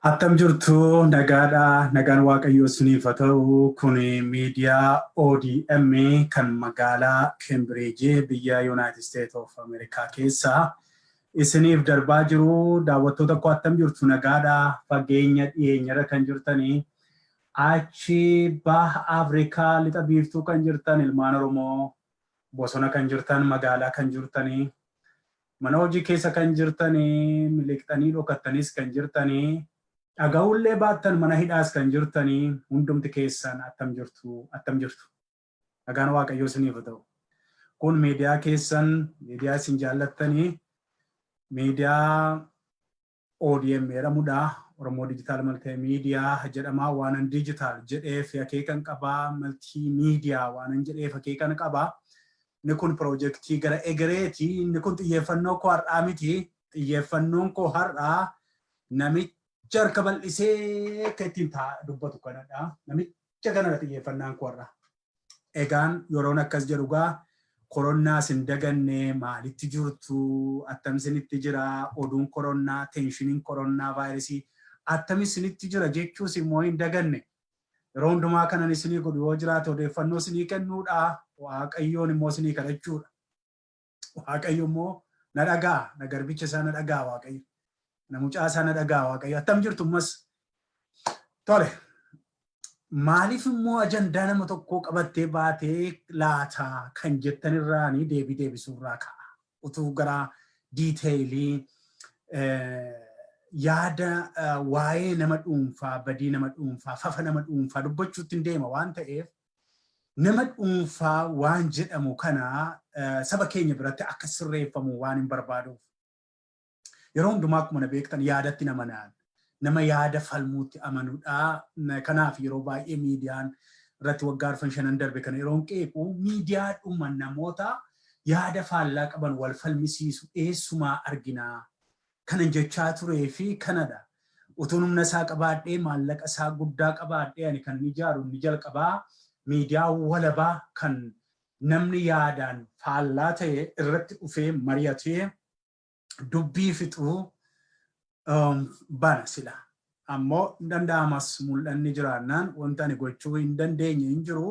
Attam jirtu? Nagaadha. Nagaan Waaqayyoo isiniif haa ta'u. Kun miidiyaa ODM kan magaalaa Keembiriijii biyya United States of America keessaa isiniif darbaa jiru. Daawwattoota koo, attam jirtu? Nagaadha. Fageenya dhiyeenyarra kan jirtanii, achi baha Afrikaa, lixa biiftuu kan jirtan, ilmaan Oromoo, bosona kan jirtan, magaalaa kan jirtanii, mana hojii keessa kan jirtanii, miliqxanii dhokattanis kan jirtanii, dhaga'ullee baattan, mana hidhaas kan jirtanii, hundumti keessan attam jirtu? Attam jirtu? Nagaan Waaqayyoo isiniif haa ta'u. Kun miidiyaa keessan, miidiyaa isin jaallattanii, miidiyaa ODM jedhamudha. Oromoo Digital Multimedia jedhama. Waanan digital jedheef akeekan qabaa. Multimedia waanan jedheef akeekan qabaa. Inni kun piroojeektii gara egereeti. Inni kun xiyyeeffannoo koo har'aa miti. Xiyyeeffannoon koo har'aa namicha harka bal'isee akka ittiin dubbatu kanadha. Namicha kanadha xiyyeeffannaan koo har'aa. Egaan yeroon akkas jedhu gaa, koronnaas hin daganne. Maalitti jirtu? Attam isinitti jira? Oduun koronnaa, tensioniin koronaa vaayirasii attam isinitti jira jechuus immoo hin daganne. Yeroo hundumaa kanan isinii godhu yoo jiraate, odeeffannoo isinii kennuudha. Waaqayyoon immoo isinii kadhachuudha. Waaqayyo immoo na dhagaa, na garbicha isaa na dhagaa Waaqayyo. Na mucaa isaa na dhagaa Waaqayyo. Attam jirtu ammas? Tole. Maaliif immoo ajandaa nama tokkoo qabattee baatee laata kan jettan irraanii deebii deebisuurraa ka'a. Utuu gara detailii yaada waa'ee nama dhuunfaa, badii nama dhuunfaa, fafa nama dhuunfaa dubbachuutti hin deema waan ta'eef, nama dhuunfaa waan jedhamu kana saba keenya biratti akka sirreeffamu waan hin barbaaduuf. Yeroo hundumaa akkuma na beektan yaadatti nama naan, nama yaada falmuutti amanuudha. Kanaaf yeroo baay'ee miidiyaan irratti waggaa arfan shanan darbe kana yeroon qeequ, miidiyaadhuma namoota yaada faallaa qaban wal falmisiisu eessumaa arginaa kanan jechaa turee fi kanadha. Utuun humna isaa qabaadhee, maallaqa isaa guddaa qabaadhee, ani kan inni ijaaru inni jalqabaa miidiyaa walabaa kan namni yaadaan faallaa ta'e irratti dhufee mari'atee dubbii fixuu bana sila. Ammoo hin danda'amas, mul'anni jiraannaan wanta ani gochuu hin dandeenye hin jiru.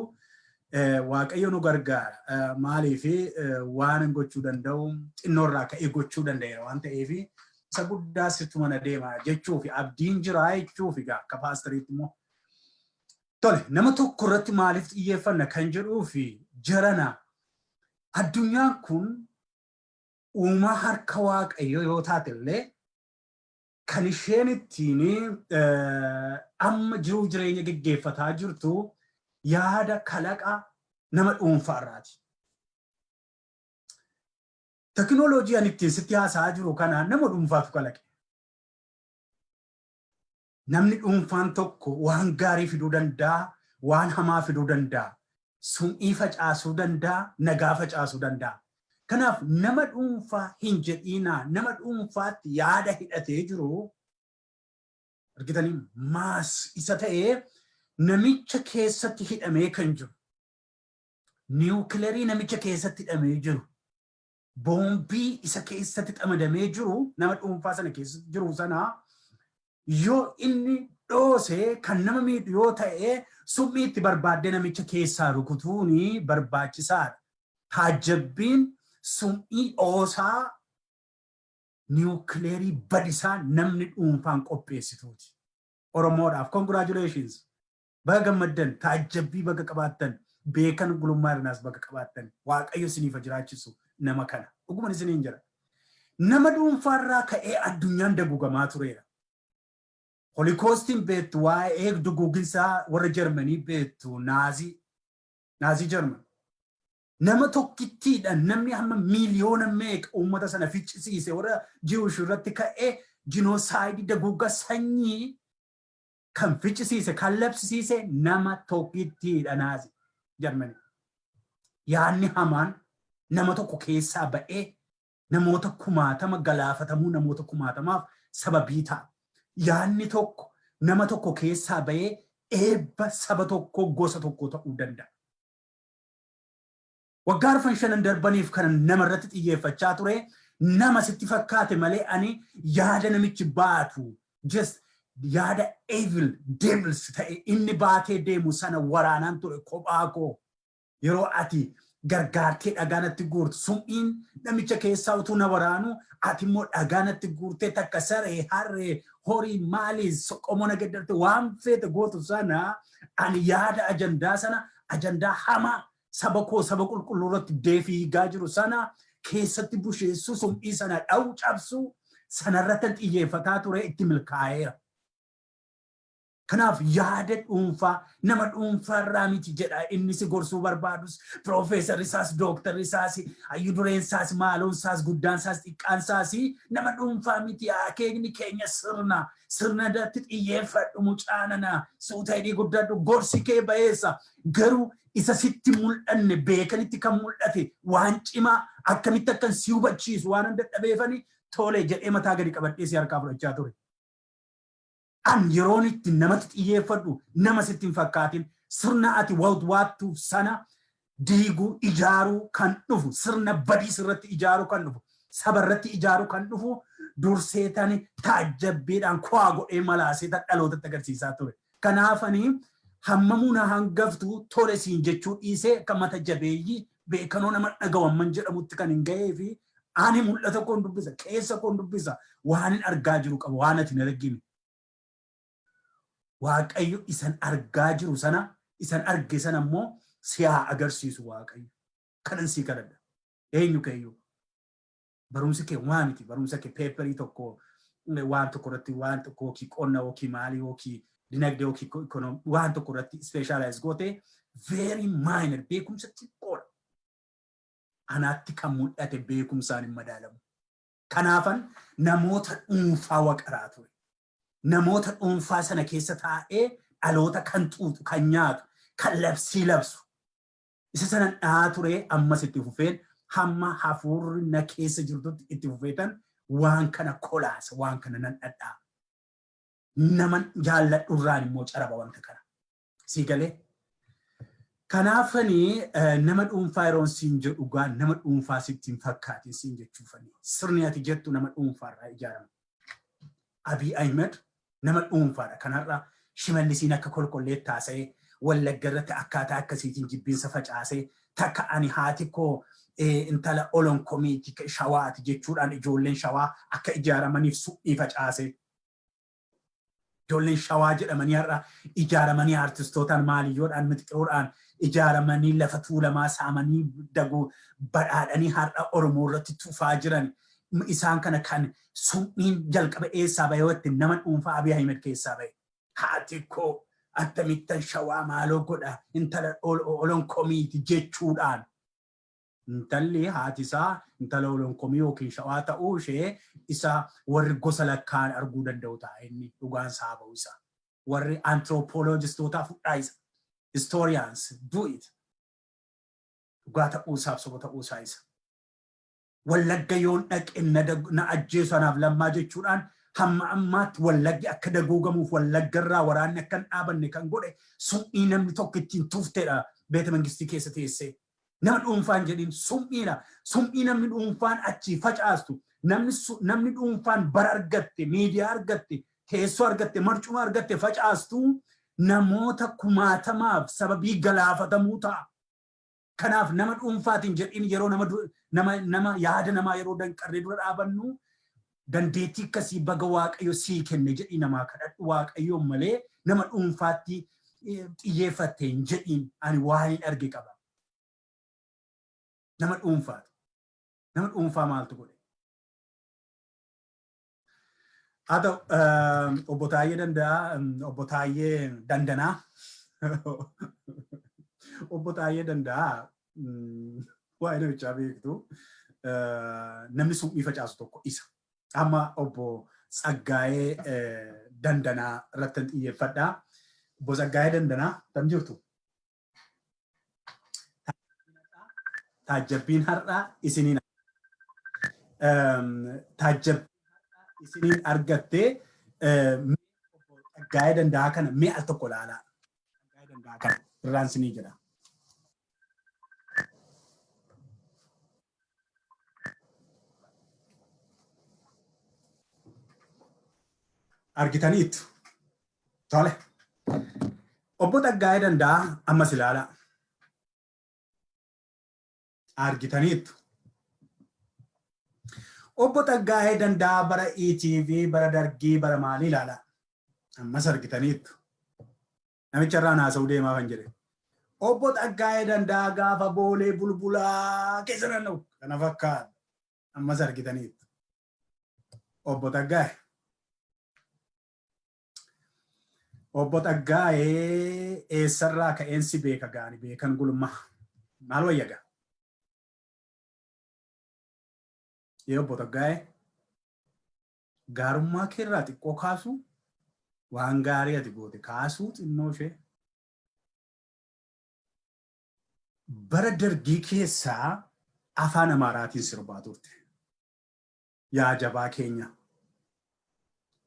Waaqayyo nu gargaara. Maaliif, waan gochuu danda'u xinnoorraa ka'ee gochuu danda'eera waan ta'eef, isa guddaa sitti mana deema jechuufi abdiin jira jechuufi akka paastariitti immoo. Tole, nama tokko irratti maaliif xiyyeeffanna kan jedhuufi, jarana, addunyaan kun uumaa harka Waaqayyo yoo taate illee, kan isheen ittiin amma jiruu jireenya geggeeffataa jirtu yaada kalaqa nama dhuunfaa irraati. Tekinooloojii ani ittiin sitti haasa'aa jiru kana nama dhuunfaatu kalaqe. Namni dhuunfaan tokko waan gaarii fiduu danda'a, waan hamaa fiduu danda'a. Sum'ii facaasuu danda'a, nagaa facaasuu danda'a. Kanaaf nama dhuunfaa hin jedhiinaa, nama dhuunfaatti yaada hidhatee jiru argitanii, maas isa ta'ee namicha keessatti hidhamee kan jiru. Niwukilarii namicha keessatti hidhamee jiru. Boombii isa keessatti xamadamee jiru, nama dhuunfaa sana keessa jiru sana yoo inni dhoose kan nama miidhu yoo ta'e, summii itti barbaaddee namicha keessaa rukutuuni barbaachisaadha. Taajjabbiin summii dhoosaa niwukileerii badisaa namni dhuunfaan qopheessituuti. Oromoodhaaf congratulations. Baga gammaddan, taajjabbii baga qabaattan, Beekan Gulummaa Irnaas baga qabaattan. Waaqayyo isiniif jiraachisu nama kana. Dhuguman isiniin jira. Nama dhuunfaarraa ka'ee addunyaan daguugamaa tureera. Holocaustiin beektu, waa'ee duguuginsaa warra Jarmanii beektu, Naazii Jarman. Nama tokkittiidhaan namni hamma miiliyoona meeqa uummata sana ficcisiise, warra Jewish irratti ka'ee genocide, daguugga sanyii kan ficcisiise, kan labsisiise nama tokkittiidha, Naazii Jarmanii. Yaadni hamaan nama tokko keessaa ba'ee namoota kumaatama galaafatamuu, namoota kumaatamaaf sababii ta'a. Yaadni tokko nama tokko keessaa ba'ee eebba saba tokkoo, gosa tokkoo ta'uu danda'a. Waggaa arfan shanan darbaniif kan nama irratti xiyyeeffachaa ture, nama sitti fakkaate malee, ani yaada namichi baatu just Yaada evil devils ta'e inni baatee deemu sana waraanaan ture kophaa koo. Yeroo ati gargaartee dhagaa natti guurtu, sum'iin namicha keessaa utuu na waraanu, ati immoo dhagaa natti guurtee takka saree, harree, horii, maalii qomoo na geddarte, waan feete gootu sana, ani yaada ajandaa sana, ajandaa hamaa saba koo, saba qulqulluu irratti deefiigaa jiru sana keessatti busheessuu, sum'ii sana dha'u, cabsuu sanarratti xiyyeeffataa ture, itti milkaa'eera. Kanaaf yaada dhuunfaa nama dhuunfaarraa miti jedha inni si gorsuu barbaadus, piroofeesarri isaas, dooktarri isaas, hayyuu dureen isaas, maaloon isaas, guddaan isaas, xiqqaan isaas nama dhuunfaa miti. Akeekni keenya sirna sirna irratti xiyyeeffadhu. Mucaanana suuta hidhii guddadhu, gorsi kee ba'eessa, garuu isa sitti mul'anne beekanitti kan mul'ate waan cimaa akkamitti akkan si hubachiisu waan dadhabeefani tole jedhee mataa gadi qabadhee si harkaa fudhachaa ture. An yeroon itti namatti xiyyeeffadhu nama sitti hin fakkaatin. Sirna ati waattuuf sana diiguu, ijaaruu kan dhufu, sirna badiis irratti ijaaruu kan dhufu, saba irratti ijaaruu kan dhufu durseetani taajjabbiidhaan ku'aa godhee malaasee dhalootatti agarsiisaa ture. Kanaafani hammamuu na hangaftu tole siin jechuu dhiisee akka mata jabeeyyii beekanoo nama dhagawamman jedhamutti kan hin gahee fi ani mul'ata koon dubbisa, keessa koon dubbisa, waan hin argaa jiru qaba, waan ati hin argine. Waaqayyo isan argaa jiru sana, isan arge sana immoo si haa agarsiisu Waaqayyo. Kanan sii kadhadha. Eenyu keeyyuu. Barumsi kee waa miti. Barumsa kee paperii tokko waan tokko irratti, waan tokko yookiin qonna yookiin maalii yookiin dinagdee yookiin waan tokko irratti specialize goote, very minor, beekumsa xiqqoodha. Anaatti kan mul'ate beekumsaan hin madaalamu. Kanaafan namoota dhuunfaa waqaraa ture. Namoota dhuunfaa sana keessa taa'ee dhaloota kan xuuxu, kan nyaatu, kan labsii labsu. Isa sana dhahaa ture. Ammas itti fufeen, hamma hafuurri na keessa jirtutti itti fufeetan waan kana kolaasa, waan kana nan dhadhaa. Naman jaalladhurraan immoo caraba wanta kana. Sii galee? Kanaafani nama dhuunfaa yeroon siin jedhu gaa nama dhuunfaa sitti hin fakkaatin siin jechuufani. Sirni ati jettu nama dhuunfaarraa ijaarama. Abiy Ahmed nama dhuunfaadha. Kanarra Shimallisiin akka kolkollee taasa'ee Wallagga irratti akkaataa akkasiitiin jibbinsa facaasee, takka ani haati koo intala olonkomiiti, shawaati jechuudhaan ijoolleen shawaa akka ijaaramaniif su'ii facaasee. Ijoolleen shawaa jedhamanii har'a ijaaramanii artistootaan, maaliyyoodhaan, mixqiroodhaan ijaaramanii lafa Tuulamaa saamanii daguu badhaadhanii har'a Oromoo irratti tufaa jiran. Isaan kana kan summiin jalqaba eessaa bahe yoo nama dhuunfaa Abiy Ahmed keessaa bahe. Haati koo akkamittan shawaa maaloo godha, intala olonkomiiti jechuudhaan. Intalli haati isaa intala olonkomii yookiin shawaa ta'uu ishee isa warri gosa lakkaan arguu danda'u ta'a, inni dhugaan isaa ba'u isa. Warri anthropologistootaa fudhaa isa. Historians do it. Dhugaa ta'uu isaaf soba ta'uu isaa isa. Wallagga yoon dhaqe na ajjeesu anaaf Lammaa jechuudhaan hamma ammaatti Wallaggi akka daguugamuuf, Wallagga irraa waraanni akka hin dhaabanne kan godhe summii namni tokko ittiin tuftedha beeta mangistii keessa teessee. Nama dhuunfaan jedhin, summiidha. Summii namni dhuunfaan achii facaastu, namni dhuunfaan bara argatte, miidiyaa argatte, teessoo argatte, marcuma argatte facaastu namoota kumaatamaaf sababii galaafatamuu ta'a. Kanaaf nama dhuunfaatiin jedhin. Yeroo nama yaada namaa yeroo danqarree dura dhaabannu, dandeettii akkasii baga Waaqayyo sii kenne jedhii namaa kadhadhu Waaqayyoon malee nama dhuunfaatti xiyyeeffatte hin jedhiin. Ani waan hin arge qaba. Nama dhuunfaati. Nama dhuunfaa maaltu godhe? Haa ta'u, obbo Taayyee Danda'a, obbo Taayyee Dandanaa, obbo Taayyee Danda'a waa'ee namichaa beektu, namni summii facaasu tokko isa. Amma obbo Tsaggaayee Dandanaa irratti xiyyeeffadha. Obbo Tsaggaayee Dandanaa, tam jirtu? Taajjabbiin har'aa isiniin taajjabbiin isiniin argattee obbo Tsaggaayee Danda'aa kana mee al tokko ilaalaa. Tsaggaayee Danda'aa kana irraan isinii jedha. Argitaniittu. Tole. Obbo Xaggaayee Danda'aa ammas ilaalaa. Argitaniittu. Obbo Xaggaayee Danda'aa bara ETV, bara Dargii, bara maalii ilaalaa. Ammas argitaniittu. Namicha irraan haasa'uu deemaa kan jedhe. Obbo Xaggaayee Danda'aa gaafa Boolee Bulbulaa keessa naanna'u kana fakkaata. Ammas argitaniittu. Obbo Xaggaayee. Obbo Xaggaayee, eessarraa ka'een si beeka gaani beekan gulummaa. Maal wayya gaa? Ee, Obbo Xaggaayee, gaarummaa keerraa xiqqoo kaasuu, waan gaarii ati goote kaasuu xinnoo ishee. Bara Dargii keessaa afaan Amaaraatiin sirbaa turte. Yaa jabaa keenya.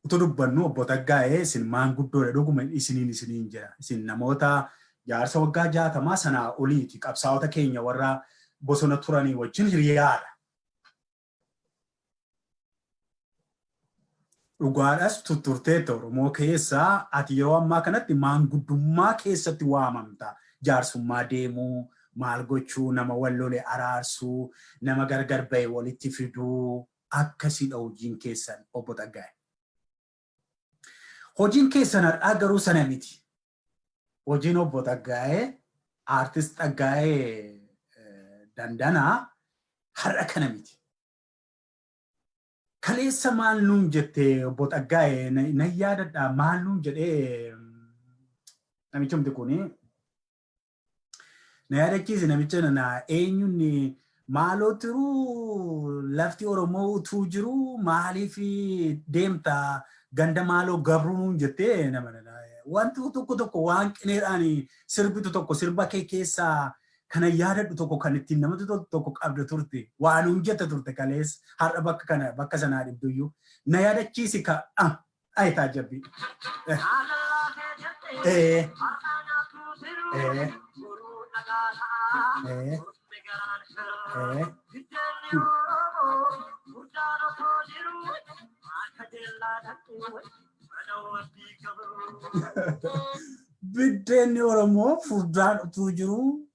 Utuu dubbannu, Obbo Xaggaayee, isin maanguddoodha, dhuguma isiniin jedha. Isin namoota jaarsa waggaa 60 sanaa oliiti. Qabsaa'ota keenya warra bosona turanii wajjin hiriyaadha. Dhugaadhas tutturteetta Oromoo keessaa ati yeroo ammaa kanatti maanguddummaa keessatti waamamta. Jaarsummaa deemuu, maal gochuu, nama wal lole araarsuu, nama gargar ba'e walitti fiduu, akkasiidha hojiin keessan, Obbo Xaggaayee. Hojiin keessan har'aa garuu sana miti. Hojiin Obbo Xaggaayee, Aartist Xaggaayee Dandanaa har'a kana miti. Kaleessa maal nuun jette, Obbo Xaggaayee? Nan yaadadha, maal nuun jedhee namichumti kuni, na yaadachiise namicha nana, eenyuun, maaloo tiruu lafti Oromoo utuu jiru maaliif deemta ganda maaloo gabruu nuun jettee nama nana. Wanti tokko tokko waan qineedhaan sirbitu tokko sirba kee keessaa kana yaadadhu tokko kan ittiin namatti toltu tokko qabda turte. Waa nuun jette turte kaleessa. Har'a bakka kana bakka sanaa dhibduyyuu. Na yaadachiisi ka ay taajjabbii. Ee. Ee. Ee. Ee. Biddeenni Oromoo furdaan utuu jiruu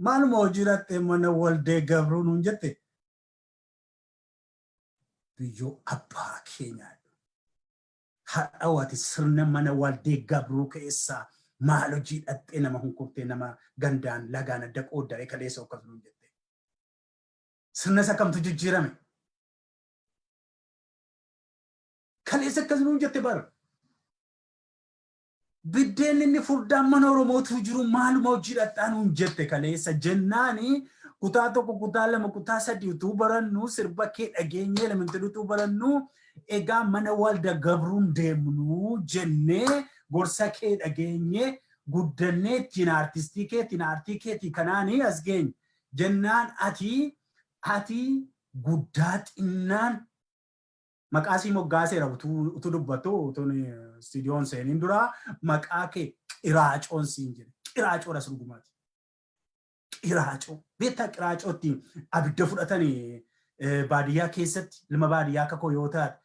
maaluma hojii dhattee mana waldee gabruu nuun jette. Biyyoo abbaa keenyaa. Har'a ati sirna mana waldee gabruu keessaa maal hojii dhattee nama hunkurtee, nama gandaan lagaan adda qooddaree kaleessa akkas nuun jette? Sirna isa kamtu jijjiirame? Kaleessa akkas nuun jette bara. Biddeen inni furdaan mana Oromootu jiru maaluma hojii dhadhaa nuun jette kaleessa jennaani, kutaa 1, kutaa 2, kutaa 3 utuu barannu sirba kee dhageenyee, elementary utuu barannu, egaa mana walda gabruun deemnu jennee gorsa kee dhageenyee guddannee, ittiin aartistii keetiin aartii keetii kanaanii as geenye jennaan, ati guddaa xinnaan maqaa sii moggaaseera. Utuu dubbattu, utuun istiidiyoon seeniin dura, maqaa kee qiraacoon siin jedhe. Qiraacoodhas dhugumaati. Qiraacoo. Beektaa, qiraacootti abidda fudhatanii baadiyyaa keessatti, ilma baadiyyaa akka koo yoo taate,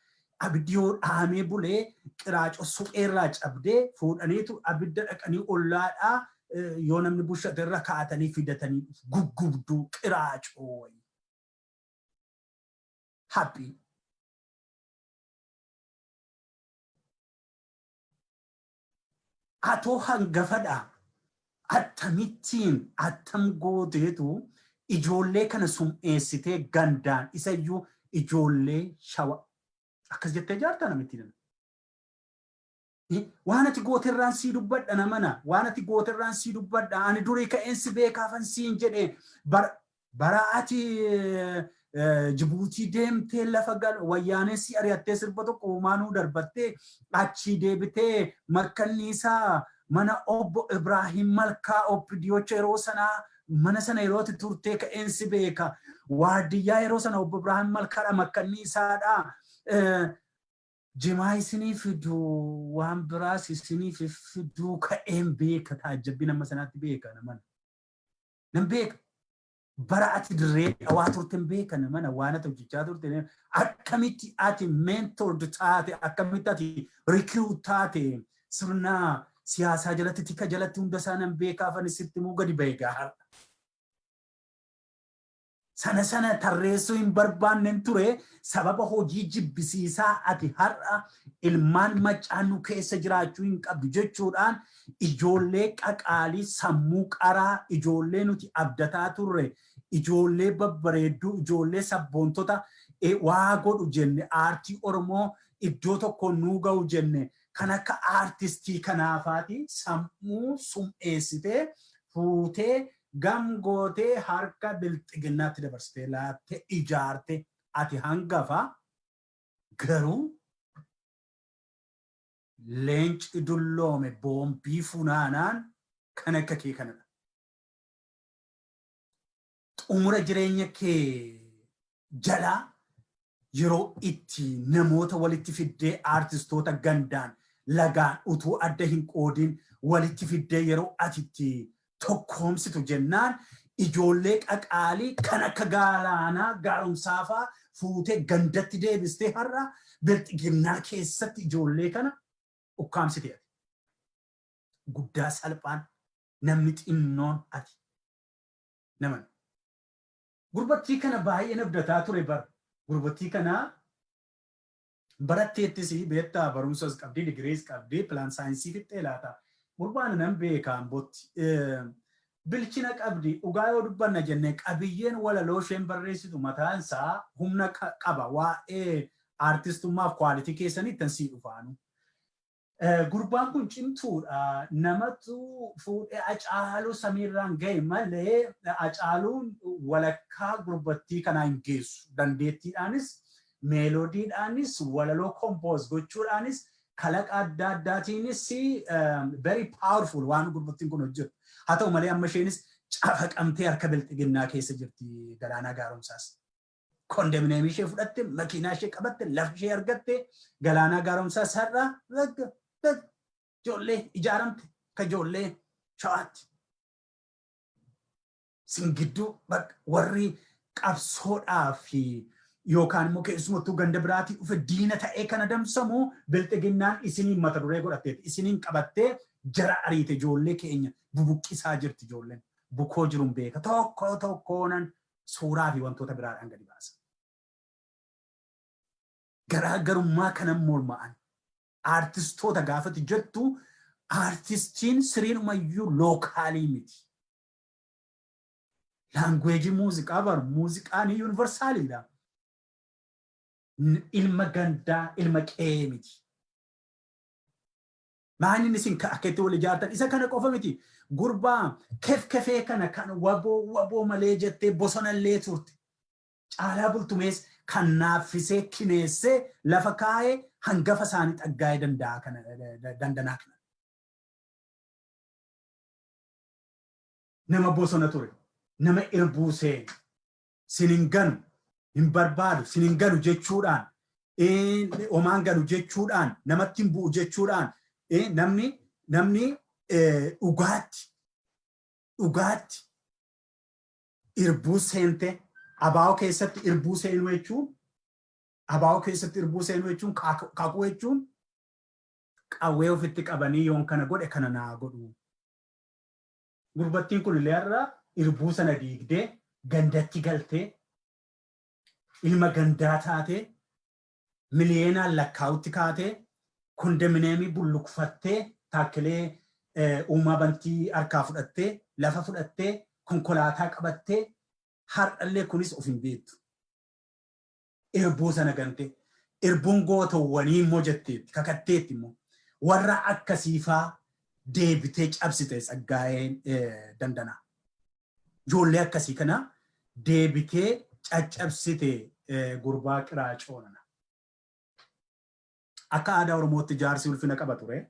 abiddi yoo dhaamee bulee qiraacoo supheerraa cabdee fuudhaniitu abidda dhaqanii ollaadhaa yoo namni bushate irra kaa'atanii fidatanii guggubduu qiraacoo wayii. Haphii. Atoo hangafadha. Akkamittiin attam gooteetu ijoollee kana sum'eessitee gandaan, isayyuu ijoollee Shawa akkas jettee jaartaa namittiin? Waan ati gooterraan sii dubbadha, namana. Waan ati gooterraan sii dubbadha. Ani durii ka'een si beekaafan siin jedhe. Bara ati Jibuutii deemtee lafa gal wayyaanee si ari'attee sirba tokko uumaanuu darbattee achii deebitee makkanniisaa mana Obbo Ibraahim Malkaa Oppidiyocha yeroo sanaa, mana sana yeroo ati turtee ka'een si beeka. Waardiyyaa yeroo sana Obbo Ibraahim Malkaadha, makkanniisaadha. Jimaa isinii fidu, waan biraas isinii fiduu ka'een beeka, taajjabbii nama sanaatti beeka namana. Nan beeka. Bara ati Dirree Dhawaa turte hin beeka namana, waan ati hojjechaa turte, akkamitti ati mentored taate, akkamitti ati recruit taate. Sirna siyaasaa jalatti, tika jalatti hunda isaa nan beekaafan sitti immoo gadi ba'e gaara. Sana sana tarreessuu hin barbaannen ture, sababa hojii jibbisiisaa ati har'a ilmaan macaannu keessa jiraachuu hin qabdu jechuudhaan ijoollee qaqaalii, sammuu qaraa, ijoollee nuti abdataa turre, ijoollee babbareedduu, ijoollee sabboontota waa godhu jenne, aartii Oromoo iddoo tokko nuu ga'u jenne, kan akka aartistii kanaafaati sammuu sum'eessitee fuutee gamgootee harka Bilxiginnaatti dabarsitee laattee ijaarte. Ati hangafa, garuu leenci dulloome boombii funaanaan kan akka kee kanadha. Xumura jireenya kee jalaa yeroo itti namoota walitti fiddee, aartistoota gandaan lagaan utuu adda hin qoodin walitti fiddee yeroo ati itti tokkoomsitu jennaan, ijoollee qaqaalii kan akka Galaanaa Gaaromsaafaa fuutee gandatti deebistee har'a Bilxiginnaa keessatti ijoollee kana ukkaamsite ati. Guddaa salphaan namni xinnoon ati. Naman. Gurbattii kana baay'een abdataa ture bara. Gurbattii kana baratteettis beektaa, barumsas qabdii, digiriis qabdii, plant science fixxee laata. Gurbaan nan beeka Ambootti. Bilchina qabdi. Dhugaa yoo dubbanna jennee, qabiyyeen walaloo isheen barreessitu mataan isaa humna qaba. Waa'ee aartistummaaf quality keessanii ittan sii dhufaanu. Gurbaan kun cimtuudha. Namatu fuudhee Acaaluu samiirraan ga'e malee Acaaluun walakkaa gurbattii kanaa hin geessu. Dandeettiidhaanis, melodydhaanis, walaloo compose gochuudhaanis, kalaqa adda addaatiinis very powerful waan gurbattiin kun hojjetu. Haa ta'u malee amma isheenis cafaqamtee harka Bilxiginnaa keessa jirti, Galaanaa Gaaromsaas. Kondominiyeemii ishee fudhatte, makiinaa ishee qabatte, lafa ishee argatte, Galaanaa Gaaromsaas har'a ijoollee ijaaramte ka ijoollee Shawaatti. Sin gidduu warri qabsoodhaa fi yookaan immoo keessumattuu ganda biraatii dhufe diina ta'ee kan adamsamu Bilxiginnaan isiniin mata duree godhatteeti. Isiniin qabattee jara ariite, ijoollee keenya bubuqqisaa jirti ijoolleen. Bukoo jiruun beeka. Tokko tokkoonan suuraa fi wantoota biraadhaan gadi baasa. Garaagarummaa kanan morma'an aartistoota gaafati jettu, aartistiin siriinumayyuu local miti. Language muuziqaa baru, muuziqaan universaliidha. Ilma gandaa, ilma qe'ee miti. Maal inni isin akka itti wal ijaartan isa kana qofa miti. Gurbaa kefkefee kana kan waboo waboo malee jettee bosonallee turte. Caalaa Bultumees kan naaffisee kineessee lafa kaa'ee hangafa isaanii Xaggaa'ee danda'a kana, Dandanaa kana. Nama bosona ture, nama irbuu seene, sin hin ganu, hin barbaadu, sin hin ganu jechuudhaan, homaan ganu jechuudhaan, namatti hin bu'u jechuudhaan, namni dhugaatti dhugaatti irbuu seente. Abaa'oo keessatti irbuu seenuu jechuun, abaa'oo keessatti irbuu seenuu jechuun, kakuu jechuun, qawwee ofitti qabanii yoon kana godhe kana naa godhu. Gurbattiin kun illee har'a irbuu sana diigdee gandatti galtee ilma gandaa taatee miliyeenaan lakkaa'utti kaatee kondominiyeemii bulluqfattee Taakkilee Uumaa Bantii harkaa fudhattee, lafa fudhattee, konkolaataa qabattee, har'allee kunis of hin beektu. Irbuu sana gante, irbuun gootowwanii immoo jetteetti kakatteetti immoo warra akkasiifaa deebitee cabsite Tsaggaa'een Dandanaa. Ijoollee akkasii kana deebitee caccabsite gurbaa qiraacoonana. Akka aadaa Oromootti jaarsi ulfina qaba ture.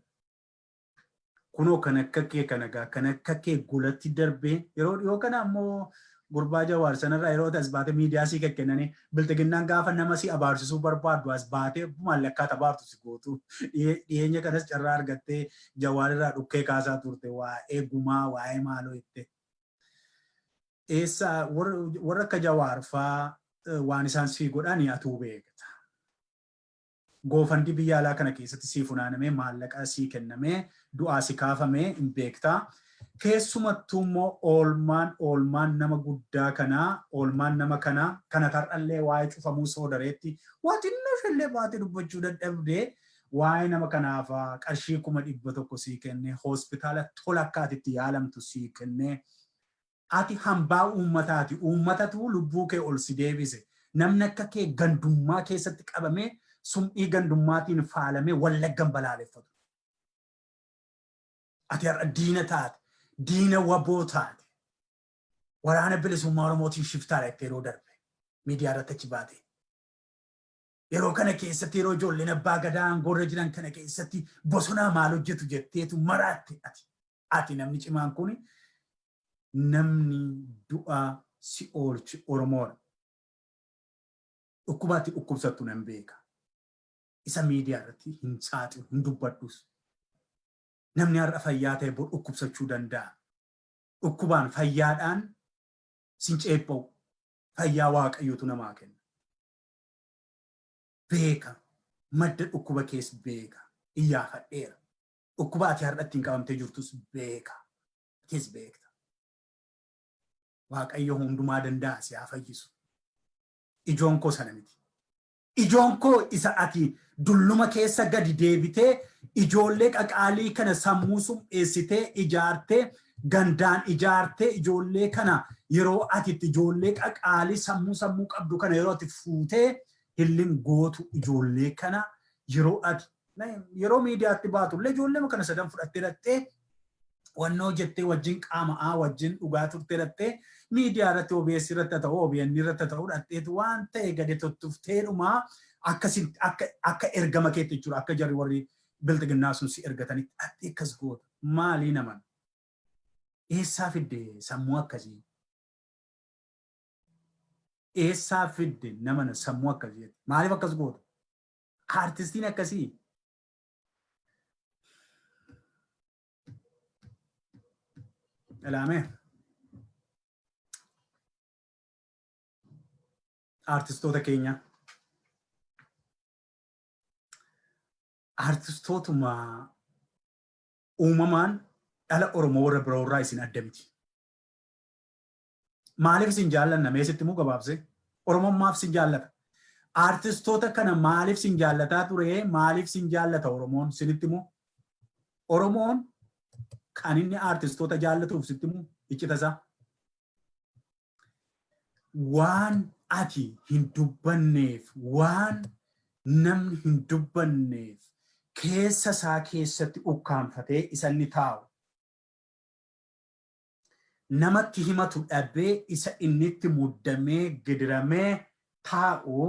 Kunoo kan akka kee kana gaa, kan akka kee golatti darbee yeroo dhiyoo kana ammoo gurbaa Jawaar sanarraa yeroo as baatee miidiyaa sii kennanii Bilxiginnaan gaafa nama si abaarsisuu barbaaddu as baatee maallaqaa abaartu si gootu. Dhiyeenya kanas carraa argattee Jawaar irraa dhukkee kaasaa turte, waa'ee gumaa, waa'ee maaloo jette. Eessa warra akka Jawaar faa waan isaan sii godhan atuu beekta. GoFundMe biyya alaa kana keessatti sii funaanamee, maallaqa sii kennamee, du'aa si kaafamee hin beektaa. Keessumattuu immoo oolmaan nama guddaa kanaa, oolmaan nama kanaa kana tar'allee waa'ee cufamuu Soodareetti waa xinnoo isheellee baatee dubbachuu dadhabdee, waa'ee nama kanaaf qarshii 100,000 sii kennee, hospitaala tola akka ati itti yaalamtu sii kennee, ati hambaa uummataati. Uummatatu lubbuu kee ol si deebise. Namni akka kee gandummaa keessatti qabamee, sum'ii gandummaatiin faalamee Wallaggan balaaleffatu. Ati har'a diina taate, diina WBO taate, Waraana Bilisummaa Oromootiin shiftaadha itti yeroo darbe miidiyaa irratti achi baate. Yeroo kana keessatti, yeroo ijoolleen abbaa gadaa aangoorra jiran kana keessatti bosonaa maal hojjetu jetteetu maraatte ati. Ati namni cimaan kun, namni du'aa si oolche Oromoodha. Dhukkubaatti dhukkubsattu nan beeka. Isa miidiyaa irratti hin saaxilu, hin dubbadhus. Namni har'a fayyaa ta'e bor dhukkubsachuu danda'a. Dhukkubaan fayyaadhaan sin ceepha'u. Fayyaa Waaqayyotu namaa kenna. Beeka. Madda dhukkuba kees beeka. Iyyaafadheera. Dhukkuba ati har'a ittiin qabamtee jirtus beeka. Atis beekta. Waaqayyo hundumaa danda'a, si haa fayyisu. Ijoon koo sana miti. Ijoon koo isa ati dulluma keessa gadi deebitee ijoollee qaqaalii kana sammuu sum'eessitee ijaartee, gandaan ijaartee, ijoollee kana yeroo ati itti ijoollee qaqaalii sammuu qabdu kana yeroo ati fuutee hillin gootu, ijoollee kana yeroo ati yeroo miidiyaatti baatu illee ijoollee kana sadan fudhattee dhattee wannoo jettee wajjin qaama'aa wajjin dhugaa turtee dhattee miidiyaa irratti, OBS irratti haa ta'u, OBN irratti haa ta'u, dhatteetu waan ta'e gadi tottufteedhuma akka ergama keetti jechuudha, akka jarri warri bilxiginnaa sun si ergatanitti dhattee akkas goota. Maalii naman eessaa fidde sammuu akkasii? Eessaa fidde namana sammuu akkasii? Maaliif akkas goota? Aartistiin akkasii ilaame. Aartistoota keenya, aartistootuma uumamaan dhala Oromoo warra biroo irraa isin adda miti. Maaliif isin jaallanna? Mee sitti immoo gabaabsee. Oromoon maaf isin jaallata? Aartistoota kana maaliif isin jaallataa ture? Maaliif isin jaallata Oromoon? Sinitti immoo Oromoon kan inni aartistoota jaallatuuf sitti immoo iccita isaa. Waan ati hin dubbanneef, waan namni hin dubbanneef keessa isaa keessatti ukkaanfatee isa inni taa'u, namatti himatu dhabee isa inni itti muddamee gidiramee taa'u,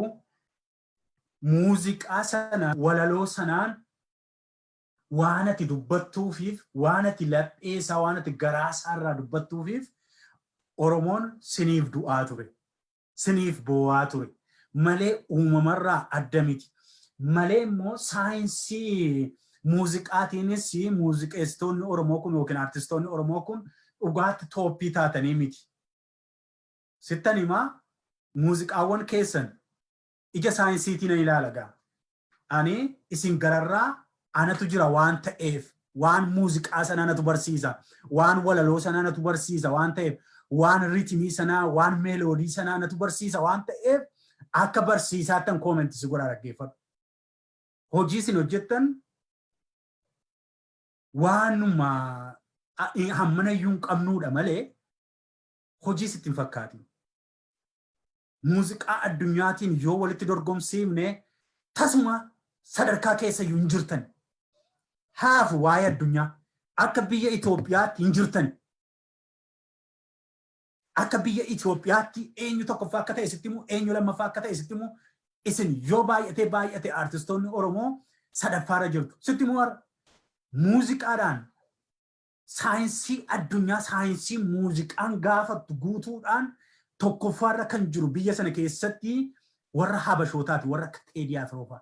muuziqaa sana, walaloo sanaan, waan ati dubbattuufiif, waan ati laphee isaa, waan ati garaa isaa irraa dubbattuufiif Oromoon siniif du'aa ture. Siniif boo'aa ture. Malee uumamarraa adda miti. Malee immoo saayinsii muuziqaatiinis muuziqeessitoonni Oromoo kun yookiin aartistoonni Oromoo kun dhugaatti top taatanii miti. Sittan himaa, muuziqaawwan keessan ija saayinsiitiin nan ilaala gaa. Ani isin gararraa anatu jira waan ta'eef, waan muuziqaa sanaa natu barsiisa, waan walaloo sanaa natu barsiisa waan ta'eef, waan rhythm sanaa, waan melody sanaa natu barsiisa waan ta'eef, akka barsiisaattan comment si godhaa, dhaggeeffadhu. Hojii isin hojjettan waanuma hammana iyyuu hin qabnuudha malee hojii sitti hin fakkaatin. Muuziqaa addunyaatiin yoo walitti dorgomsiifne tasuma sadarkaa keessa iyyuu hin jirtan. Haafu waa'ee addunyaa, akka biyya Itoophiyaatti hin jirtan. Akka biyya Itoophiyaatti eenyu tokkoffaa akka ta'e sitti himu, eenyu lammaffaa akka ta'e sitti himu, isin yoo baay'atee baay'ate aartistoonni Oromoo sadaffaarra jirtu. Sitti himu, har'a muuziqaadhaan saayinsii addunyaa, saayinsii muuziqaan gaafattu guutuudhaan tokkoffaarra kan jiru biyya sana keessatti warra Habashootaati, warra akka Teedii Afroo fa'a.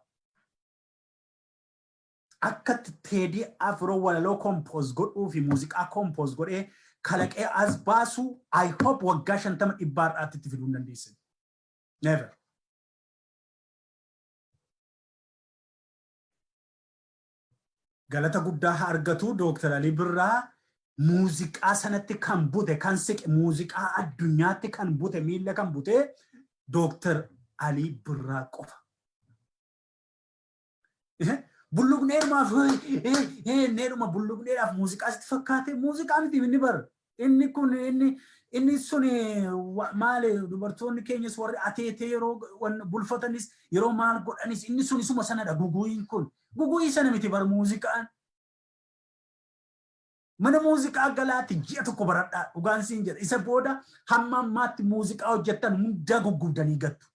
Akka Teedii Afroo walaloo compose godhuu fi muuziqaa compose godhee kalaqee as baasu, I hope waggaa 50 dhibbaa har'aatti itti fiduu hin dandeessan. Never. Galata guddaa haa argatu Dooktar Alii Birraa. Muuziqaa sanatti kan bute, kan siqe, muuziqaa addunyaatti kan bute, miilla kan bute Dooktar Alii Birraa qofa. Bulluqneerumaaf needhuma bulluqneedhaaf muuziqaa sitti fakkaate, muuziqaa miti inni bar. Inni kun inni sun maali? Dubartoonni keenyas warri ateetee yeroo bulfatanis, yeroo maal godhanis, inni sun isuma sanadha. Guguuyin kun guguuyii sana miti bar muuziqaan. Mana muuziqaa galaatti ji'a tokko baradhaa, dhugaan siin jedha. Isa booda hamma ammaatti muuziqaa hojjettan hundaa guggubdanii gattu.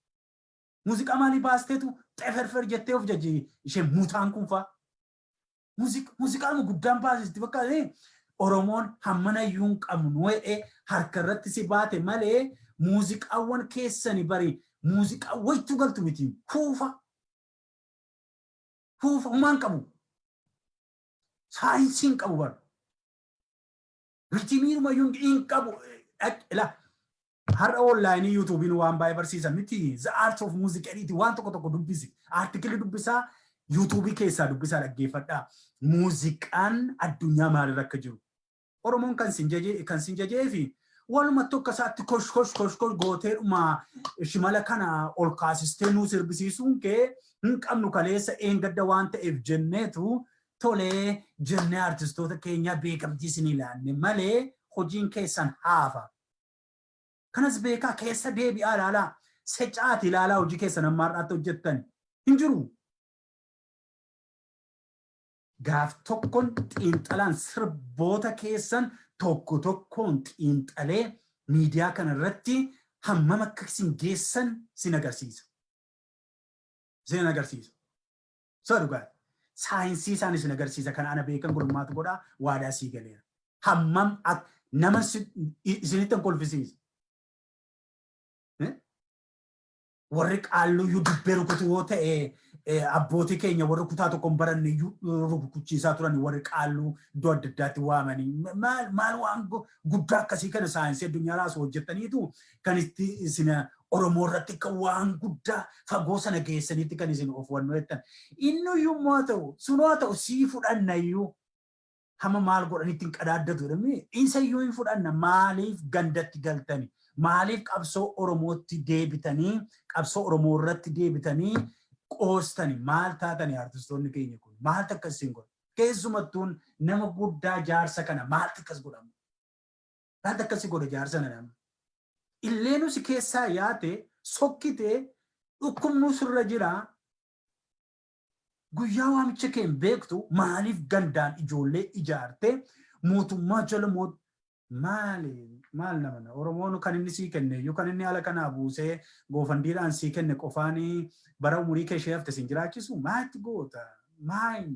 Muuziqaa maalii baasteetu xeferfer jettee of jaji ishee mutaan kun faa? Muuziqaan guddaan baasisti bakka Oromoon hammana iyyuu hin qabnu jedhee harka irratti si baate malee, muuziqaawwan keessani bari muuziqaa waytuu galtu miti. Huufa. Huufa humaan qabu. Saayinsii hin qabu bara. Rhythmiinuma iyyuu hin qabu. Ila har'a online YouTubeiin waan baay'ee barsiisan miti. The Art of Music jedhiiti waan tokko tokko dubbisi. Article dubbisaa, YouTubeii keessaa dubbisaa, dhaggeeffadhaa. Muuziqaan addunyaa maalirra akka jiru. Oromoon kan sin jajee fi walumatti akka isaatti kosh kosh kosh kosh gooteedhuma shimala kana ol kaasistee nuu sirbisiisuun kee hin qabnu. Kaleessa eengadda waan ta'eef jenneetu tolee jennee artistoota keenya beekamtii isin ilaanne malee hojiin keessan haafa. Kanas beekaa, keessa deebi'aa ilaalaa. Secaati ilaalaa, hojii keessan amma har'aatti hojjettan hin jiru. Gaaf tokkoon xiinxalaan sirboota keessan tokko tokkoon xiinxalee miidiyaa kana irratti hammam akka isin geessan sin agarsiisa. Sin agarsiisa. So dhugaa. Saayinsii isaan isin agarsiisa. Kan ana beekan gulmaatu godhaa, waadaa sii galeera. Hammam nama isinitti hin kolfisiisa. Warri qaalluyyuu dubbee rukutu yoo ta'e, abbootii keenya warri kutaa tokko hin baranne iyyuu rukuchiisaa turan. Warri qaalluu iddoo adda addaatti waamanii maal maal waan guddaa akkasii kana saayinsii addunyaa raasu hojjettaniitu kan itti isin Oromoo irratti akka waan guddaa fagoo sana geessaniitti kan isin of wannoo jettan. Inni iyyuu immoo haa ta'u, sunoo haa ta'u, sii fudhanna iyyuu, hama maal godhanitti hin qadaaddatu jedhamee isa iyyuu hin fudhanna. Maaliif gandatti galtani? Maaliif qabsoo Oromootti deebitanii, qabsoo Oromoo irratti deebitanii qoostani? Maal taatani artistoonni keenya kun? Maaltu akkas isin godha? Keessumattuun nama guddaa jaarsa kana maaltu akkas godhama? Maaltu akkasi godha jaarsa kana? Illeenuu si keessaa yaate sokkitee dhukkubnuu sirra jira. Guyyaa waamicha kee hin beektu. Maaliif gandaan ijoollee ijaarte mootummaa jala maali? Maal nama Oromoon kan inni sii kenne iyyuu, kan inni haala kanaa buusee GoFundMedhaan sii kenne qofaanii bara umurii kee ishee hafte siin jiraachisu maatti goota? Maal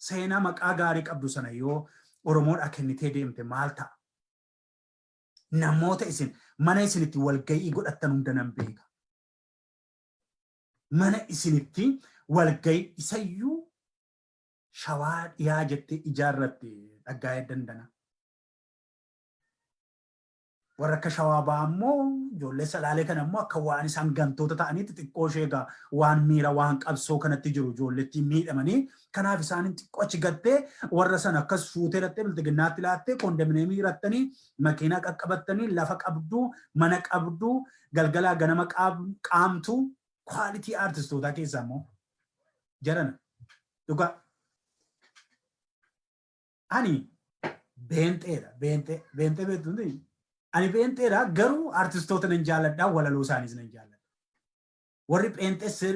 seenaa maqaa gaarii qabdu sana yoo Oromoodhaa kennitee deemte maal ta'a? Namoota isin mana isin itti walga'ii godhattan hunda nan beeka. Mana isinitti walga'ii isayyuu Shawaa Dhiyaa jettee ijaarratte dhaggaa'ee dandana. Warra akka Shawaa Ba'aa immoo, ijoollee Salaalee kana immoo akka waan isaan gantoota ta'aniitti xiqqoo ishee egaa waan miira waan qabsoo kanatti jiru ijoollettiin miidhamanii, kanaaf isaaniin xiqqoo achi gattee warra sana akkas fuutee dhattee Bilxiginnaatti laattee, condominiumii hirattanii, makiinaa qaqqabattanii, lafa qabduu, mana qabduu, galgalaa ganama qaamtuu quality artistootaa keessaa immoo jarana dhugaa. Ani beenxeedha. Beenxee, beenxee beektu hundi. Ani beenxeedha, garuu artistoota nan jaalladha, walaloo isaaniis nan jaalladha. Warri pheenxee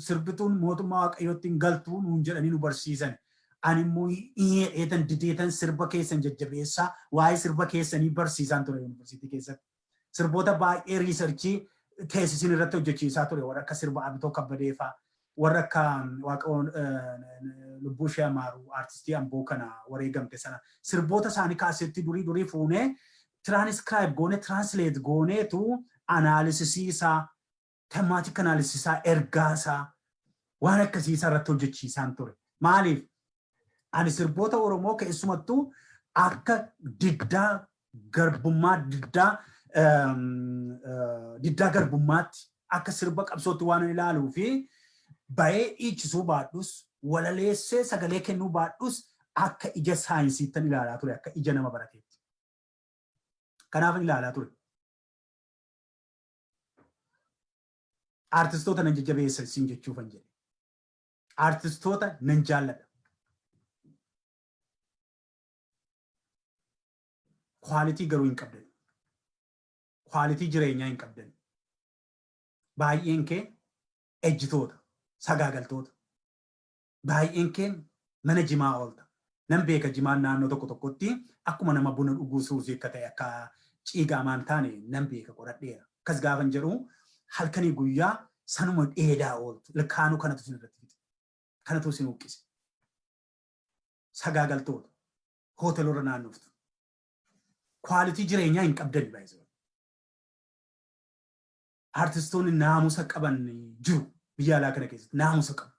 sirbituun mootummaa Waaqayyootti hin galtuu nuun jedhanii nu barsiisan. Ani immoo dheetan dideetan sirba keessan jajjabeessaa, waa'ee sirba keessanii barsiisaan ture yuunivarsiitii keessatti. Sirboota baay'ee researchii thesisiin irratti hojjechiisaa ture, warra akka sirba Abitoo Kabbadee fa'aa, warra akka Waaqoon lubbuu ishee amaaru, aartistii Amboo kana wareegamte sana, sirboota isaanii kaasetti durii durii fuunee tiraanscribe goonee, translate gooneetu analysisii isaa, thematic analysisii isaa, ergaa isaa, waan akkasii isaa irratti hojjechiisaan ture. Maaliif? Ani sirboota Oromoo keessumattuu akka diddaa garbummaa, diddaa garbummaatti, akka sirba qabsootti waan ilaaluu fi bahee dhiichisuu baadhus Walaleessee sagalee kennuu baadhus akka ija saayinsiittan ilaalaa ture, akka ija nama barateetti. Kanaafan ilaalaa ture. Aartistoota nan jajjabeessa isin jechuufan jedhe. Aartistoota nan jaalladha. Kwaalitii garuu hin qabdan. Kwaalitii jireenyaa hin qabdan. Baay'een kee ejjitoota, sagaagaltoota. Baay'een kee mana jimaa oolta. Nan beeka, jimaan naannoo tokko tokkotti akkuma nama buna dhuguu suusii akka ta'e, akka ciigaamaa hin taane nan beeka, qoradheera. Akkas gaafan jedhu halkanii guyyaa sanuma dheedaa ooltu. Ilkaanuu kanatu isin irratti fixe. Kanatu isin huqqise. Sagaagaltoota. Hooteelota naannoftu. Kwaalitii jireenyaa hin qabdani baay'ee. Artistoonni naamusa qaban jiru, biyya alaa kana keessatti naamusa qabu.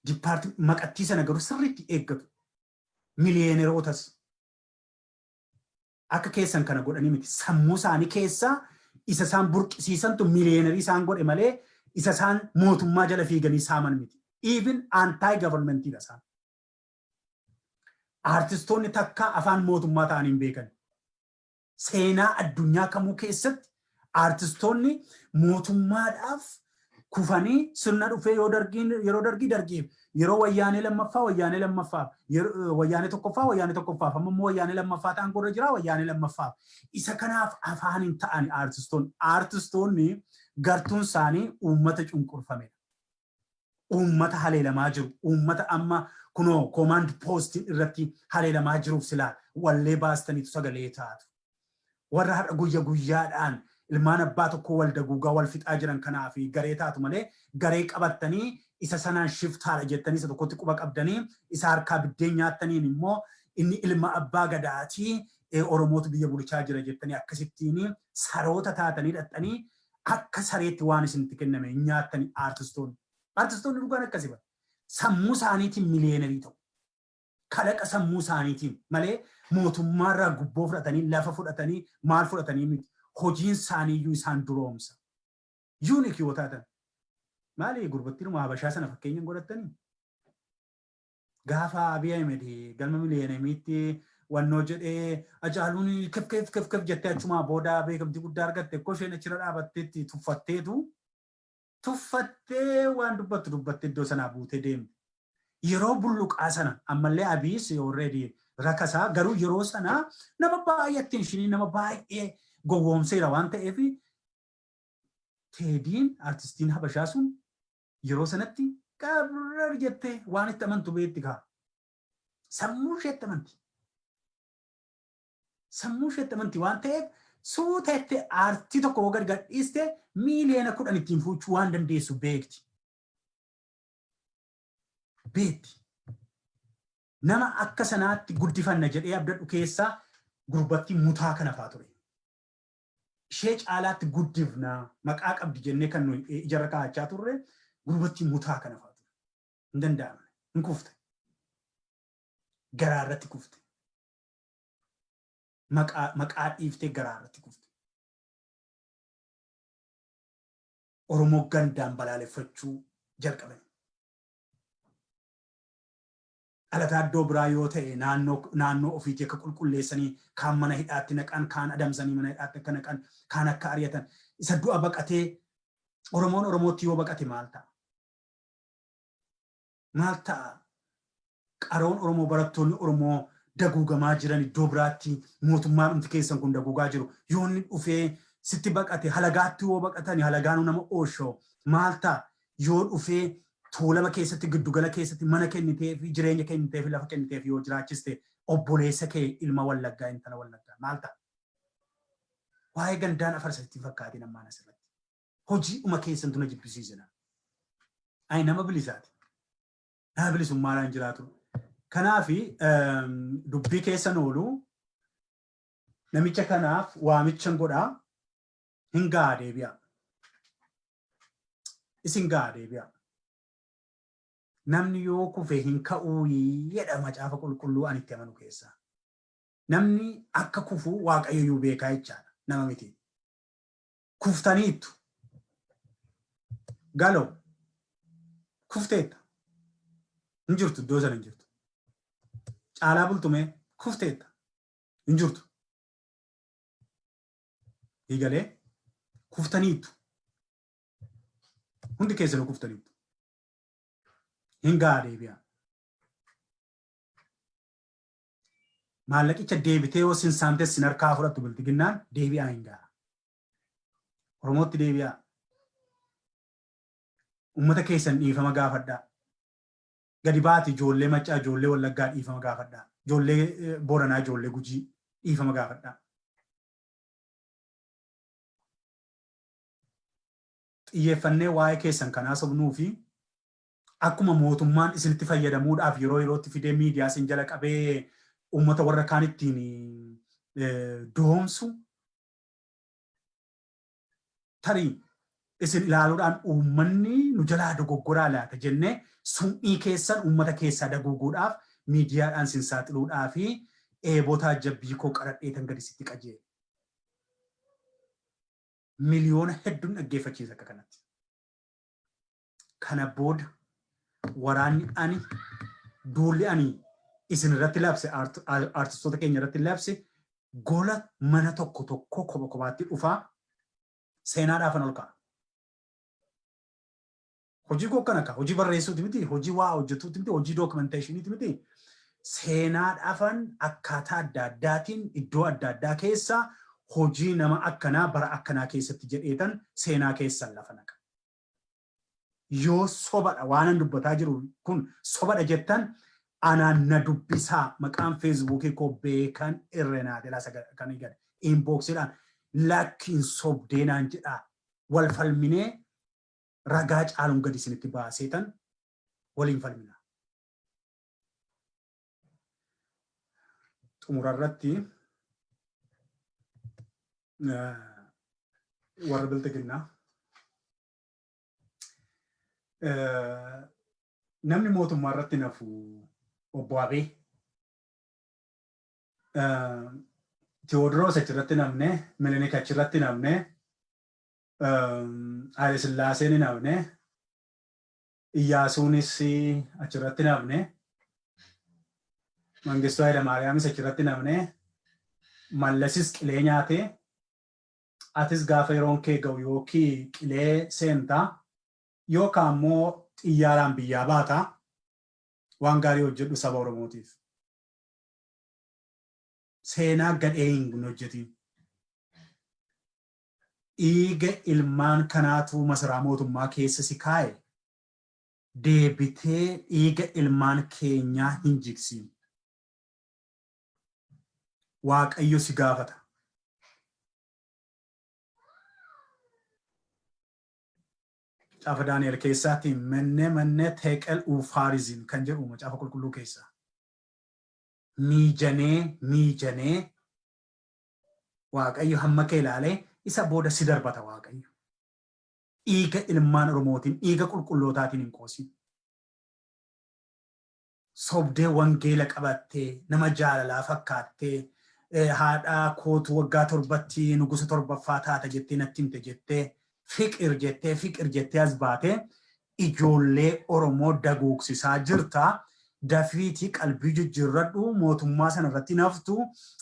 Dipaarti maqattii sana garuu sirriitti eeggatu. Miliyeenerootas akka keessan kana godhanii miti. Sammuu isaanii keessaa isa isaan burqisiisantu miliyeenerii isaan godhe malee isa isaan mootummaa jala fiiganii saaman miti. Even anti governmentiidha isaan. Artistoonni takka afaan mootummaa ta'anii hin beekan. Seenaa addunyaa kamuu keessatti aartistoonni mootummaadhaaf kufanii sirna dhufee yoo dargiin, yeroo dargii dargiif, yeroo wayyaanee lammaffaa wayyaanee lammaffaaf, wayyaanee tokkoffaa wayyaanee tokkoffaaf, amma immoo wayyaanee lammaffaa ta'an gorra jira, wayyaanee lammaffaaf, isa kanaaf afaan hin ta'ani aartistoonni. Aartistoonni gartuun isaanii uummata cunqurfamedha. Uummata haleelamaa jiru, uummata amma kunoo command postiin irratti haleelamaa jiruuf silaa wallee baastaniitu sagalee taatu. Warra har'a guyya guyyaadhaan ilmaan abbaa tokkoo wal daguugaa wal fixaa jiran kanaaf garee taatu malee garee qabattanii isa sanaan shiftaadha jettanii isa tokkotti quba qabdanii isa harkaa biddeen nyaattaniin immoo inni ilma abbaa gadaatii, Oromootu biyya bulchaa jira jettanii akkasittiin saroota taatanii dhaxxanii akka sareetti waan isinitti kenname hin nyaattanii aartistoonni. Aartistoonni dhugaan akkasi bara. Sammuu isaaniitiin miliyeenarii ta'u. Kalaqa sammuu isaaniitiin malee mootummaarraa gubboo fudhatanii, lafa fudhatanii, maal fudhatanii miti. Hojiin isaaniiyyuu isaan duroomsa. Unique yoo taatan. Maali, gurbattiinuma Habashaa sana fakkeenya hin godhattanii? Gaafa Abiy Ahmed galma miliyeenemiitti wannoo jedhee Hacaaluun kef kef kef kef jettee achumaa booda beekamtii guddaa argatte. Akkoo isheen achirra dhaabatteetti tuffatteetu tuffattee waan dubbattu dubbatte iddoo sanaa buutee deemte. Yeroo bulluqaa sana ammallee Abiyyis already rakasaa, garuu yeroo sana nama baay'ee attentionii nama baay'ee gowwoomseera waan ta'eef Teediin artistiin Habashaa sun yeroo sanatti qabrar jettee waan itti amantu beetti kaa. Sammuu isheetti amanti. Sammuu isheetti amanti waan ta'eef suuta itti aartii tokko yoo gad gadhiiste miiliyoona 10 ittiin fuuchuu waan dandeessu beekti. Beekti. Nama akka sanaatti guddifanna jedhee abdadhu keessaa gurbattii mutaa kana faa ture. Ishee caalaatti guddifna, maqaa qabdi jennee kan nuyi ijarra kaa'achaa turre gurbattii mutaa kana faa ture. Hin danda'amne. Hin kufte. Garaa irratti kufte. Maqaa dhiiftee garaa irratti kufte. Oromoo gandaan balaaleffachuu jalqaban. Dhalataa iddoo biraa yoo ta'e naannoo ofiitii akka qulqulleessanii kaan mana hidhaatti naqan, kaan adamsanii mana hidhaatti akka naqan, kaan akka ari'atan. Isa du'a baqatee Oromoon Oromootti yoo baqate maal ta'a? Maal ta'a? Qaroon Oromoo, barattoonni Oromoo daguugamaa jiran, iddoo biraatti mootummaan dhumti keessan kun daguugaa jiru. Yoo inni dhufee sitti baqate, halagaatti yoo baqatani halagaanuu nama oosho maal ta'a? Yoo dhufee Tuulama keessatti, giddugala keessatti mana kennitee fi jireenya kennitee fi lafa kennitee fi yoo jiraachiste obboleessa kee ilma Wallaggaa, intala Wallaggaa maal ta'a? Waa'ee gandaan afarsa itti fakkaatiin ammaan asirratti. Hojiidhuma keessantu na jibbisiise. Ani nama bilisaati. Nama bilisummaadhaan jiraatu. Kanaafi dubbii keessan oolu namicha kanaaf waamichan godhaa, hin ga'a, deebi'a. Isin ga'a, deebi'a. Namni yoo kufe hin ka'uu jedha macaafa qulqulluu ani itti amanu keessaa. Namni akka kufu Waaqayyo iyyuu beekaa jechaadha. Nama miti. Kuftaniittu. Galoo. Kufteetta. Hin jirtu, iddoo sana hin jirtu. Caalaa Bultumee kufteetta. Hin jirtu. Hiigalee kuftaniittu. Hundi keessanuu kuftaniittu. Hin ga'a, deebi'a. Maallaqicha deebitee yoo sin saamtes sin harkaa fudhattu biltiginnaan, deebi'aa, hin ga'a. Oromootti deebi'aa. Uummata keessan dhiifama gaafadhaa. Gadi baati ijoollee Maccaa, ijoollee Wallaggaa dhiifama gaafadhaa. Ijoollee Booranaa, ijoollee Gujii dhiifama gaafadhaa. Xiyyeeffannee waa'ee keessan kanaa sobnuu fi akkuma mootummaan isinitti fayyadamuudhaaf yeroo yerootti fidee miidiyaa isin jala qabee uummata warra kaan ittiin doomsu, tarii isin ilaaluudhaan uummanni nu jalaa dogoggoraa laata jennee summii keessan uummata keessaa daguuguudhaaf miidiyaadhaan isin saaxiluudhaa fi eebotaa jabbii koo qaradheetan gadi sitti qajeele. Miliyoona hedduun dhaggeeffachiisa akka kanatti. Kana booda waraanni ani, duulli ani isin irratti labse, aartistoota keenya irratti labse, gola mana tokko tokko kopha kophaatti dhufaa seenaadhaafan ol ka'a. Hojii koo akkana akka hojii barreessuuti miti, hojii waa hojjetuuti miti, hojii dookimenteeshiniiti miti. Seenaadhaafan akkaataa adda addaatiin iddoo adda addaa keessa hojii nama akkanaa bara akkanaa keessatti jedheetan seenaa keessan lafa naqa. Yoo sobadha, waanan dubbataa jiru kun sobadha jettan, anaan na dubbisaa. Maqaan feesbuukii koo Beekan Irrenaa jedha. Kan gad inboxiidhaan lakkiin sobdee naan jedhaa, wal falminee ragaa caaluun gadi isinitti baaseetan waliin falmina. Xumura irratti warra bilxiginnaa, namni mootummaa irratti nafu obbo Abee Tewoodiroos achirratti namne, Minilik achirratti namne, Haile Sillaaseen hin hafne, Iyyaasuunis achirratti hin hafne, Mangistuu Haile Maariyaamis achirratti hin hafne, Mallasis qilee nyaate, atis gaafa yeroon kee ga'u yookiin qilee seentaa yookaan immoo xiyyaaraan biyyaa baata. Waan gaarii hojjedhu saba Oromootiif. Seenaa gadhee hin hojjetiin. Dhiiga ilmaan kanaatu masaraa mootummaa keessa si kaa'e, deebitee dhiiga ilmaan keenyaa hin jigsiin. Waaqayyo si gaafata. Macaafa Daani'el keessaatti menne menne teqel uufaarizin kan jedhu macaafa qulqulluu keessa. Miijanee miijanee Waaqayyo hamma kee ilaalee isa booda si darbata Waaqayyo. Dhiiga ilmaan Oromootiin, dhiiga qulqullootaatiin hin qoosin. Sobdee wangeela qabattee, nama jaalalaa fakkaattee, haadha kootu waggaa 7tti nugusa torbaffaa taata jettee natti himte jettee, fiqir jettee fiqir jettee as baatee ijoollee Oromoo daguugsisaa jirta. Dafiitii qalbii jijjiirradhu, mootummaa sana irratti naftu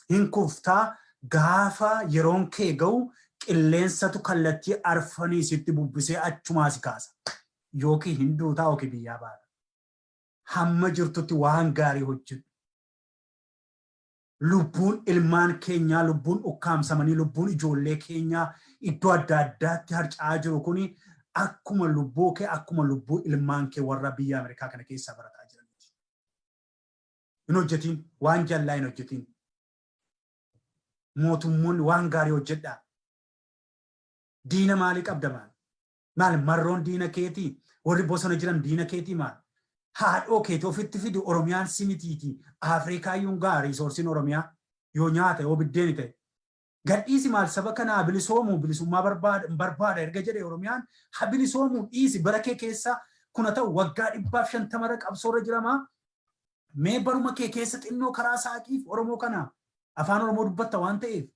hin kuftaa. Gaafa yeroon kee ga'u qilleensatu kallattii arfanii sitti bubbisee achumaa si kaasa. Yookiin hin duutaa yookiin biyyaa baata. Hamma jirtutti waan gaarii hojjedhu. Lubbuun ilmaan keenyaa, lubbuun ukkaamsamanii, lubbuun ijoollee keenyaa iddoo adda addaatti harca'aa jiru kuni akkuma lubbuu kee, akkuma lubbuu ilmaan kee warra biyya Ameerikaa kana keessaa barataa jiraniiti. Hin hojjetiin, waan jallaa hin hojjetiin. Mootummoonni waan gaarii hojjedhaa. Diina maalii qabda maal? Maal marroon diina keetii? Warri bosona jiran diina keetii maal? Haadhoo keetii ofitti fidi, Oromiyaan si mitiiti. Afrikaayyuun ga'a resourceiin Oromiyaa yoo nyaata yoo biddeeni ta'e. Gadhiisi maal, saba kanaa bilisoomu, bilisummaa barbaada erga jedhe Oromiyaan ha bilisoomu dhiisi. Bara kee keessa kuna ta'u waggaa 150rra qabsoorra jiramaa. Mee baruma kee keessa xinnoo karaa saaqiif Oromoo kana, afaan Oromoo dubbatta waan ta'eef.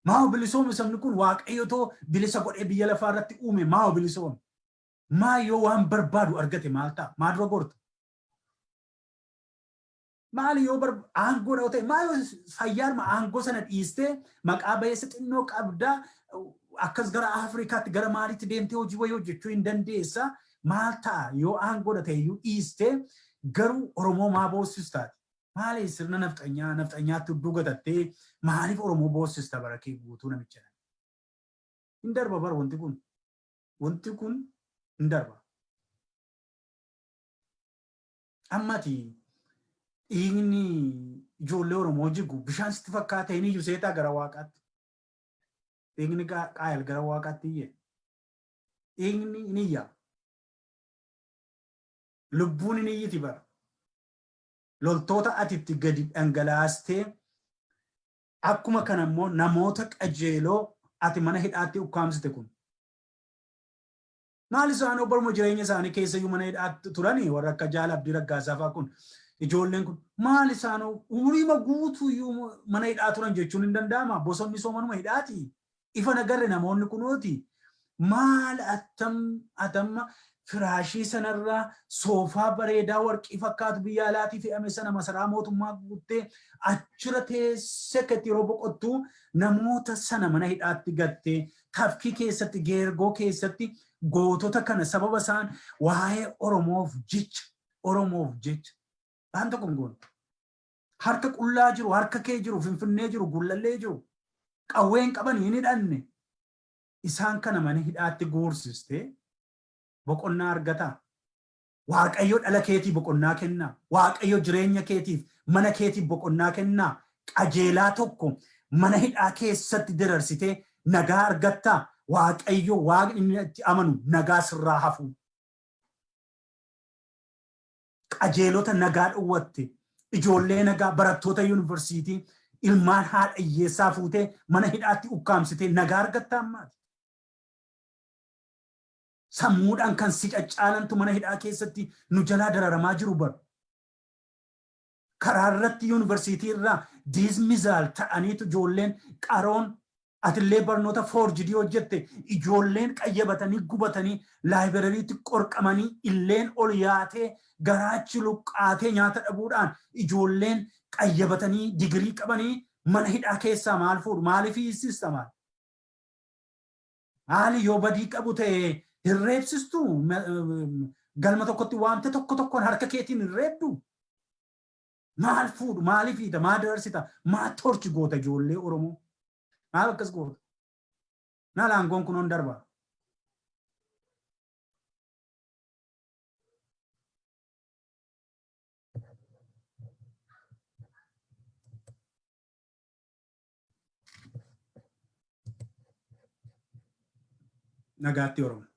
Maa bilisoome sabni kun? Waaqayyo too bilisa godhee biyya lafaa irratti uume, maa bilisoome? Maa yoo waan barbaadu argate maal ta'a? Maa dura gorta? Maali yoo aangoo yoo ta'e, maal fayyaadhuma aangoo sana dhiistee, maqaa bayeessa xinnoo qabdaa, akkas gara Afrikaatti, gara maaliitti deemtee hojii wayii hojjechuu hin dandeessa. Maal ta'a yoo aangoodha ta'e iyyuu dhiistee, garuu Oromoo maa boossistaati? Maali sirna nafxanyaa nafxanyaatti hudduu gatattee maaliif Oromoo boossista bara kee guutuu, namicha? Hin darba bara wanti kun. Wanti kun hin darba. Ammati dhiigni ijoollee Oromoo jigu bishaan sitti fakkaata hin iyyu seetaa gara Waaqaatti? Dhiigni Qaayel gara Waaqaatti iyye. Dhiigni hin iyya. Lubbuun hin iyyiti bara. Loltoota ati itti gadi dhangalaastee, akkuma kana immoo namoota qajeeloo ati mana hidhaatti ukkaamsite kun. Maal isaan baruma jireenya isaanii keessayyuu mana hidhaatti turanii? Warra akka Jaala Abdii Raggaasaa fa'aa kun, ijoolleen kun maal isaan umuriima guutuuyyuu mana hidhaa turan jechuun hin danda'ama. Bosonni soomanuma hidhaati. Ifa nagarre namoonni kunooti. Maal attam atamma firaashii sanarraa soofaa bareedaa warqii fakkaatu biyya alaatii fe'ame sana masaraa mootummaa guuttee achira teessee akka itti yeroo boqottu, namoota sana mana hidhaatti gattee, Tafkii keessatti, Geergoo keessatti gootota kana sababa isaan waa'ee Oromoof jecha waan tokko hin goone. Harka qullaa jiru, harka kee jiru, Finfinnee jiru, Gullallee jiru. Qawween qaban hin hidhanne. Isaan kana mana hidhaatti guursistee boqonnaa argataa? Waaqayyo dhala keetii boqonnaa kennaa? Waaqayyo jireenya keetiif, mana keetiif boqonnaa kennaa? Qajeelaa tokko mana hidhaa keessatti dirarsitee nagaa argattaa? Waaqayyo, Waaqni inni itti amanu nagaa sirraa hafu. Qajeelota nagaa dhowwatte, ijoollee nagaa, barattoota yuunivarsiitii, ilmaan haadha hiyyeessaa fuutee mana hidhaatti ukkaamsitee nagaa argattaa ammaati? Sammuudhaan kan si caccaalantu mana hidhaa keessatti nu jalaa dararamaa jiru bar. Karaa irratti yuunivarsiitii irraa dismissal ta'aniitu ijoolleen qaroon, atillee barnoota forged hojjette, ijoolleen qayyabatanii gubatanii laayibrariitti qorqamanii, illeen ol yaatee garaachi luqqaatee nyaata dhabuudhaan ijoolleen qayyabatanii digirii qabanii mana hidhaa keessaa maal fuudhu? Maaliif hiisista? Maal maali yoo badii qabu ta'e hin reebsistu? Galma tokkotti waamte tokko tokkoon harka keetiin hin reebdu? Maal fuudhu? Maaliif hiita? Maa dararsita? Maa torture goota ijoollee Oromoo? Maal akkas goota? Maal aangoon kunoon darba? Nagaatti, Oromoo.